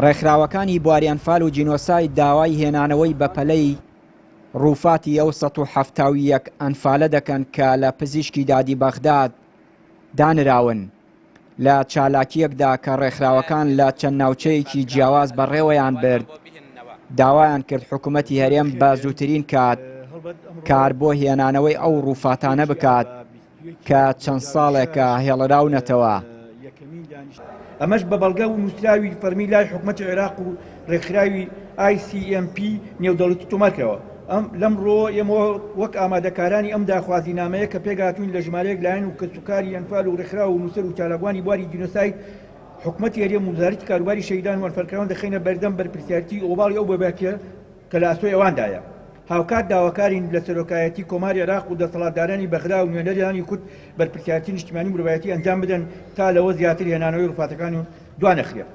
ڕێکخراوەکانی بواری ئەنفال و جینۆساید داوای هێنانەوەی بەپەلەی ڕووفاتی ئەو 171 ئەنفالە دەکەن کە لە پزیشکی دادی بەغداد دانراون. لە چالاکییەکدا کە ڕێکخراوەکان لە چەند ناوچەیەکی جیاواز بەڕێوەیان برد، داوایان کرد حکوومەتی هەرێم بە زووترین کات کار بۆ هێنانەوەی ئەو ڕووفاتانە بکات کە چەند ساڵێکە هێڵراونەتەوە. ئەمەش بە بەڵگە و نووسراوی فەرمی لای حکومەتی عێراق و ڕێکخراوی ICMP نێودەوڵەتی تۆمارکراوە. ئەم لەمڕۆوە ئێمە وەک ئامادەکارانی ئەم داخوازینامەیە کە پێکهاتووین لە ژمارەیەک لایەن و کەسوکاری ئەنفال و ڕێکخراو و نووسەر و چالاکوانی بواری جینۆساید، حکومەتی هەرێم و وەزارەتی کاروباری شەهیدان و ئەنفالکراوان دەخەینە بەردەم بەرپرسیارێتی ئۆباڵی ئەو بێباکییە کە لە ئەستۆی ئەواندایە. هاوکات داواکارین لە سەرۆکایەتی کۆماری عێراق و دەسەڵاتدارانی بەغدا و نوێنەرانی کورد بەرپرسیارێتی نیشتیمانی و مرۆڤایەتی ئەنجام بدەن تا لەوە زیاتر هێنانەوەی ڕوفاتەکان دوانەخرێت.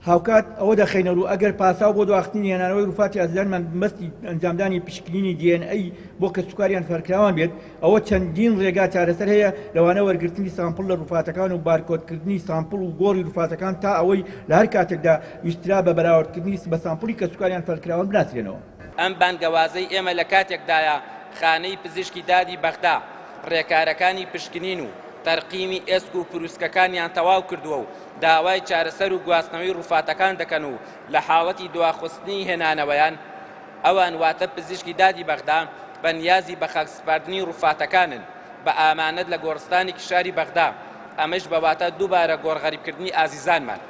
هاوکات ئەوە دەخەینەڕوو، ئەگەر پاساو بۆ دواخستنی هێنانەوەی ڕوفاتی ئازیزانمان بەمەبەستی ئەنجامدانی پشکنینی DNA بۆ کەسوکاری ئەنفالکراوان بێت، ئەوە چەندین ڕێگا چارەسەر هەیە، لەوانە وەرگرتنی سامپڵ لە ڕوفاتەکان و بارکۆدکردنی سامپڵ و گۆڕی ڕوفاتەکان تا ئەوەی لە هەر کاتێکدا ویسترا بە بەراوردکردنی بە سامپڵی کەسوکاری ئەنفالکراوان بناسرێنەوە. ئەم بانگەوازەی ئێمە لە کاتێکدایە خانەی پزیشکی دادی بەغدا ڕێکارەکانی پشکنین و تەرقیمی ئێسک و پروسکەکانیان تەواو کردووە و داوای چارەسەر و گواستنەوەی ڕوفاتەکان دەکەن و لە حاڵەتی دواخستنی هێنانەوەیان ئەوان واتە پزیشکی دادی بەغدا بە نیازی بەخاک سپاردنی ڕوفاتەکانن بە ئامانەت لە گۆڕستانێکی شاری بەغدا ئەمەش بە واتا دووبارە گۆڕغەریبکردنی ئازیزانمان.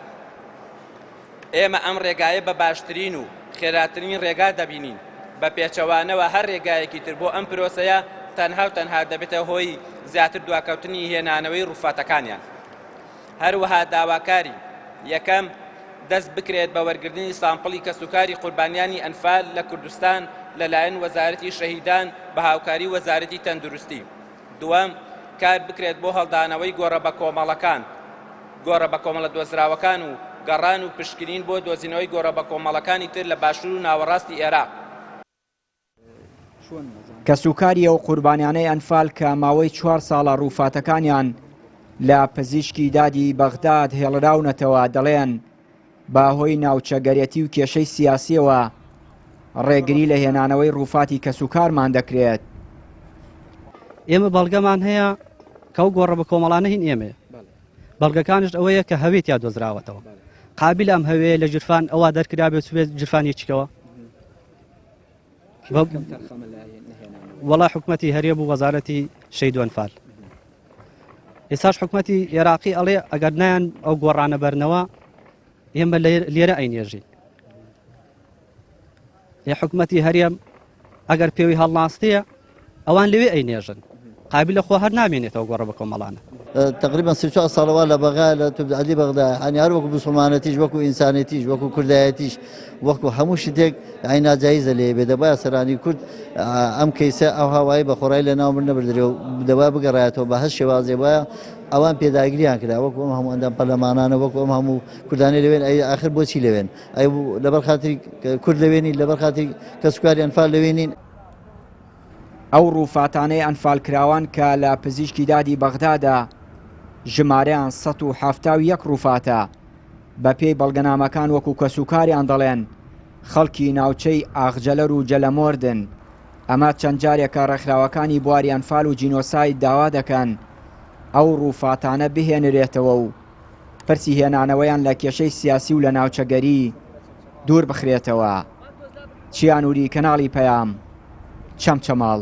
ئێمە ئەم ڕێگایە بە باشترین و خێراترین ڕێگا دەبینین، بە پێچەوانەوە هەر ڕێگایەکی تر بۆ ئەم پرۆسەیە تەنها و تەنها دەبێتە هۆی زیاتر دواکەوتنی هێنانەوەی ڕوفاتەکانیان. هەروەها داواکاری، یەکەم، دەست بکرێت بە وەرگرتنی سامپڵی کەسوکاری قوربانیانی ئەنفال لە کوردستان لەلایەن وەزارەتی شەهیدان بە هاوکاری وەزارەتی تەندروستی. دووەم، کار بکرێت بۆ هەڵدانەوەی گۆڕە بەکۆمەڵەکان، گۆڕە بەکۆمەڵە دۆزراوەکان و گەڕان و پشکنین بۆ دۆزینەوەی گۆڕە بەکۆمەڵەکانی تر لە باشوور و ناوەڕاستی ئێراق. کەسوکاری ئەو قوربانیانەی ئەنفال کە ماوەی چوار ساڵە ڕووفاتەکانیان لە پزیشکی دادی بەغداد هێڵراونەتەوە دەڵێن بە هۆی ناوچەگەرێتی و کێشەی سیاسیەوە ڕێگری لە هێنانەوەی ڕووفاتی کەسوکارمان دەکرێت. ئێمە بەڵگەمان هەیە کە ئەو گۆڕە بە کۆمەڵانە هین ئێمەیە بەڵگەکانش ئەوەیە کە هەوێ تیا دۆزراوەتەوە قابل ئەم هەوێ لە جرفان ئەوە دەرکرابێت چوێت جرفان یەکیکەوە وەڵا حکومەتی هەرێم و وەزارەتی شەید و ئەنفال ئێساش حکومەتی عێراقی ئەڵێ ئەگەر نایان ئەو گۆڕانە بەرنەوە ئێمە لێرە ئەینێژین لێ حکومەتی هەرێم ئەگەر پێوی هەڵناستەیە ئەوان لەوێ ئەینێژن قابلە خۆ هەر نامێنێتەوە گۆڕە بە کۆمەڵانە. تقریبا 34 ساڵە وا لە بەغا لە طب عدلی بەغدا یانی هەر وەکو موسڵمانەتیش وەکو ئینسانێتیش وەکو کوردایەتیش وەکو هەموو شتێک یانی ناجایزە لێ بێ دەبایە سەرانی کورد ئەم کەیسە ئەو هاوایی بە خۆڕایی لە ناو من نەبردرێ و دەبا بگەڕایەتەوە بە هەر شێوازێ وایە ئەوان پێداگریان کرا وەکو ئەم هەموو ئەندام پەرلەمانانە وەکو ئەم هەموو کوردانی لەوێن ئەی ئاخر بۆچی لەوێن ئەی لەبەر خاتری کورد لەوێنین لەبەر خاتری کەسوکاری ئەنفال لەوێنین. ئەو ڕووفاتانەی ئەنفالکراوان کە لە پزیشکی دادی بەغدادا ژمارەیان 171 ڕووفاتە، بەپێی بەڵگەنامەکان وەکو کەسوکاریان دەڵێن خەڵکی ناوچەی ئاغجەلەر و جەلەمۆردن، ئەمە چەند جارێکە ڕێکخراوەکانی بواری ئەنفال و جینۆساید داوا دەکەن ئەو ڕووفاتانە بهێنرێتەوە و پرسی هێنانەوەیان لە کێشەی سیاسی و لە ناوچەگەری دوور بخرێتەوە. چیا نوری کەناڵی پەیام، چەمچەماڵ.